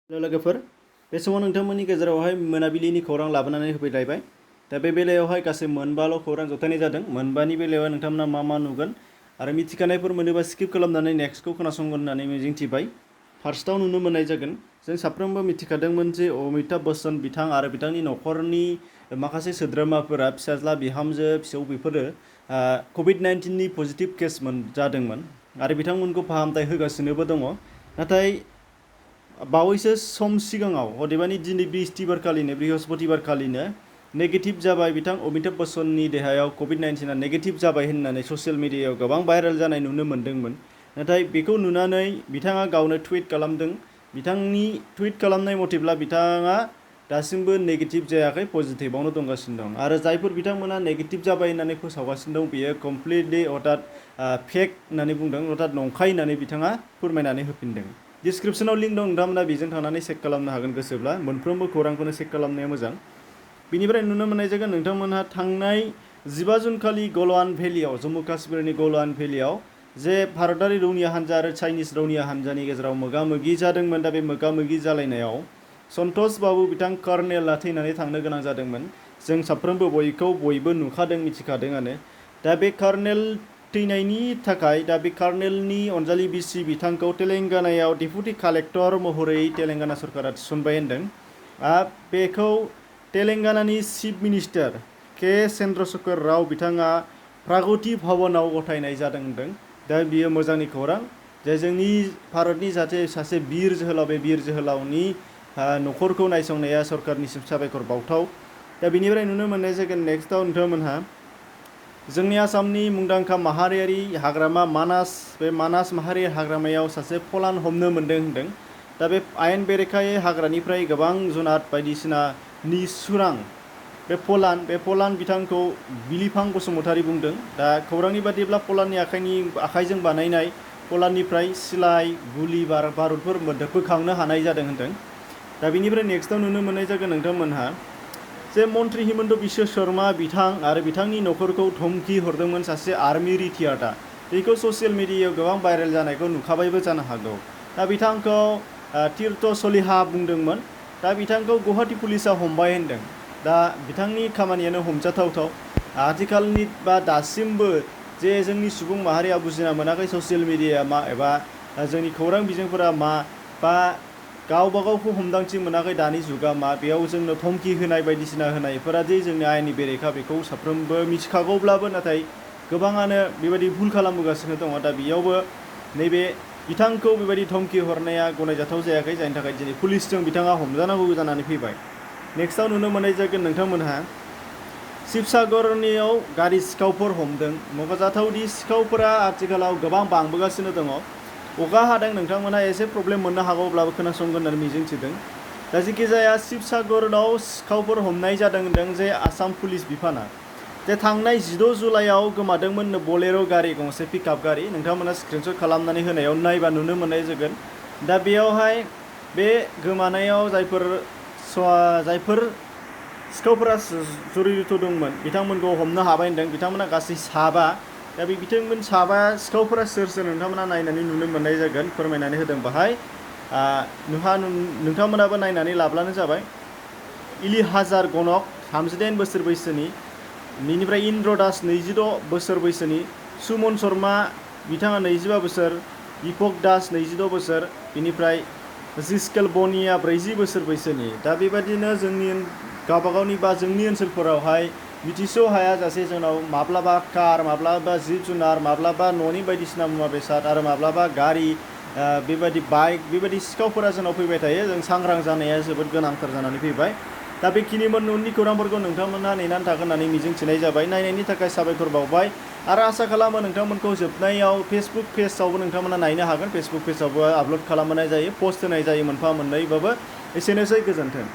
लोगोफोर बे समाव नोंथांमोननि गेजेरावहाय मोनाबिलिनि खौरां लाबोनानै होफैलायबाय दा बे बेलायावहाय गासै मोनबाल' खौरां जथायनाय जादों मोनबानि बेलायाव नोंथांमोना मा नुगोन आरो मिथिखानायफोर मोनोबा स्किप खालामनानै नेक्स्टखौ खोनासंगोन होननानै मिजिंथिबाय फार्स्टआव नुनो मोननाय जागोन जों साफ्रोमबो मिथिखादोंमोन जे अमिताभ बच्चन बिथां आरो बिथांनि न'खरनि माखासे सोद्रोमाफोरा फिसाज्ला बिहामजो फिसौ बेफोरो कभिड-19 नि पजिटिभ केस जादोंमोन आरो बिथांमोनखौ फाहामथाय होगासिनोबो दङ नाथाय बावैसो सम सिगाङाव अदेबानि दिनै बृहस्पतिबारखालिनो नेगेटिभ जाबाय बिथां अमिताभ बच्चननि देहायाव कभिड-19 आ नेगेटिभ जाबाय होननानै ससियेल मिडियायाव गोबां भाइरेल जानाय नुनो मोन्दोंमोन नाथाय बेखौ नुनानै बिथाङा गावनो टुइट खालामदों बिथांनि टुइट खालामनाय मथेब्ला बिथाङा दासिमबो नेगेटिभ जायाखै पजिटिभआवनो दंगासिनो दं आरो जायफोर बिथांमोना नेगेटिभ जाबाय होननानै फोसावगासिनो दं बेयो कमप्लिटलि अर्थात फेक होननानै बुंदों अर्थात नंखाय होननानै बिथाङा फोरमायनानै होफिनदों डिसक्रिप्शनाव लिंक दं नोंथांमोना बेजों थांनानै चेक खालामनो हागोन गोसोब्ला मोनफ्रोमबो खौरांखौनो चेक खालामनाया मोजां बिनिफ्राय नुनो मोननाय जागोन नोंथांमोनहा थांनाय 15 जुन खालि गलवान भेलियाव जम्मु काश्मीरनि गलवान भेलियाव जे भारतारि रौनिया हान्जा आरो चाइनिज रौनिया हान्जानि गेजेराव मोगा-मोगि जादोंमोन दा बे मोगा-मोगि जालायनायाव सन्तोष बाबु बिथां कर्नेलआ थैनानै थांनो गोनां जादोंमोन जों साफ्रोमबो बयबो नुखादों मिथिखादोंआनो दा बे कर्नेल थैनायनि थाखाय दा बे कर्नेलनि अनजालि बिसि बिथांखौ तेलेंगानायाव डेपुटि कालेक्टर महरै तेलेंगाना सरकारा थिसनबाय होनदों बेखौ तेलेंगानानि चिफ मिनिस्टार के चन्द्रशेखर राव बिथाङा प्रागति भवनाव गथायनाय जादों होनदों दा बियो मोजांनि खौरां जे जोंनि भारतनि सासे बिर जोहोलाव बे बिर जोहोलावनि न'खरखौ नायसंनाया सरकारनिसिम साबायखर बावथाव दा बिनिफ्राय नुनो मोननाय जागोन नेक्स्टआव नोंथांमोनहा जोंनि आसामनि मुंदांखा माहारियारि हाग्रामा बे मानास माहारियारि हाग्रामायाव सासे फलान हमनो मोन्दों होनदों दा बे आयेन बेरेखायै हाग्रानिफ्राय गोबां जुनाद बायदिसिनानि सुरां बे फलान बिथांखौ बिलिफां बसुमतारी बुंदों दा खौरांनि बादिब्ला फलाननि आखाइजों बानायनाय फलाननिफ्राय सिलाइ गुलि बारुदफोर बोखांनो हानाय जादों होनदों दा बिनिफ्राय नेक्स्टआव नुनो मोननाय जागोन नोंथांमोनहा जे मन्त्रि हिमन्त बिश्व शर्मा बिथां आरो बिथांनि न'खरखौ धमकी हरदोंमोन सासे आर्मि रिटायार्डआ बेखौ ससियेल मिडियायाव गोबां भाइरेल जानायखौ नुखाबायबो जानो हागौ दा बिथांखौ तीर्थ सलिहा बुंदोंमोन दा बिथांखौ गुवाहाटी पुलिसा हमबाय होनदों दा बिथांनि खामानियानो हमजाथावथाव आथिखालनि बा दासिमबो जे जोंनि सुबुं माहारिया बुजिना मोनाखै ससियेल मिडिया मा एबा जोंनि खौरां बिजोंफोरा मा बा गावबा गावखौ हमदांथि मोनाखै दानि जुगा मा बेयाव जोंनो धमकी होनाय बायदिसिना होनायफोरा जे जोंनि आयेननि बेरेखा बेखौ साफ्रोमबो मिथिखागौब्लाबो नाथाय गोबाङानो बेबायदि भुल खालामबोगासिनो दङ दा बेयावबो नैबे बिथांखौ बेबायदि धमकी हरनाया गनायजाथाव जायाखै जायनि थाखाय दिनै पुलिसजों बिथाङा हमजानांगौ जानानै फैबाय नेक्स्टआव नुनो मोननाय जागोन नोंथांमोनहा शिबसागरनियाव गारि सिखावफोर हमदों मख'जाथावदि सिखावफोरा आथिखालाव गोबां बांबोगासिनो दङ अखा हादों नोंथांमोनहा एसे प्रब्लेम मोननो हागौब्लाबो खोनासंगोन होननानै मिजिंथिदों दा जिखिजाया शिबसागराव सिखावफोर हमनाय जादों होनदों जे आसाम पुलिस बिफाना जे थांनाय 16 जुलाइआव गोमादोंमोन बोलेर' गारि गंसे पिकआप गारि नोंथांमोना स्क्रिनशट खालामनानै होनायाव नायबा नुनो मोननाय जागोन दा बेयावहाय बे गोमानायाव जायफोर सिखावफोरा जड़ित दंमोन बिथांमोनखौ हमनो हाबाय होनदों बिथांमोना गासै 7 दा बे बिथांमोन 7 सिखावफोरा सोर नोंथांमोना नायनानै नुनो मोननाय जागोन फोरमायनानै होदों बाहाय नोंथांमोनाबो नायनानै लाब्लानो जाबाय इलिहाजार गनक 38 बोसोर बैसोनि बेनिफ्राय इन्द्र दास 26 बोसोर बैसोनि सुमन शर्मा बिथाङा 25 बोसोर दीपक दास 26 बोसोर बेनिफ्राय जिस्केल बनिया 40 बोसोर बैसोनि दा बेबायदिनो जोंनि गावबागावनि बा जोंनि ओनसोलफोरावहाय मिथिस' हायाजासे जोंनाव माब्लाबा कार माब्लाबा जिब जुनार माब्लाबा न'नि बायदिसिना मुवा बेसाद आरो माब्लाबा गारि बेबायदि बाइक बेबायदि सिखावफोरा जोंनाव फैबाय थायो जों सांग्रां जानाया जोबोद गोनांथार जानानै फैबाय दा बेखिनिमोन उननि खौरांफोरखौ नोंथांमोना नेनानै थागोन होननानै मिजिंथिनाय जाबाय नायनायनि थाखाय साबायखर बावबाय आरो आसा खालामो नोंथांमोनखौ जोबनायाव फेसबुक पेजआवबो नोंथांमोना नायनो हागोन फेसबुक पेजआवबो आपल'ड खालामनाय जायो पस्ट होनाय जायो मोनफा मोननैबाबो एसेनोसै गोजोन्थों।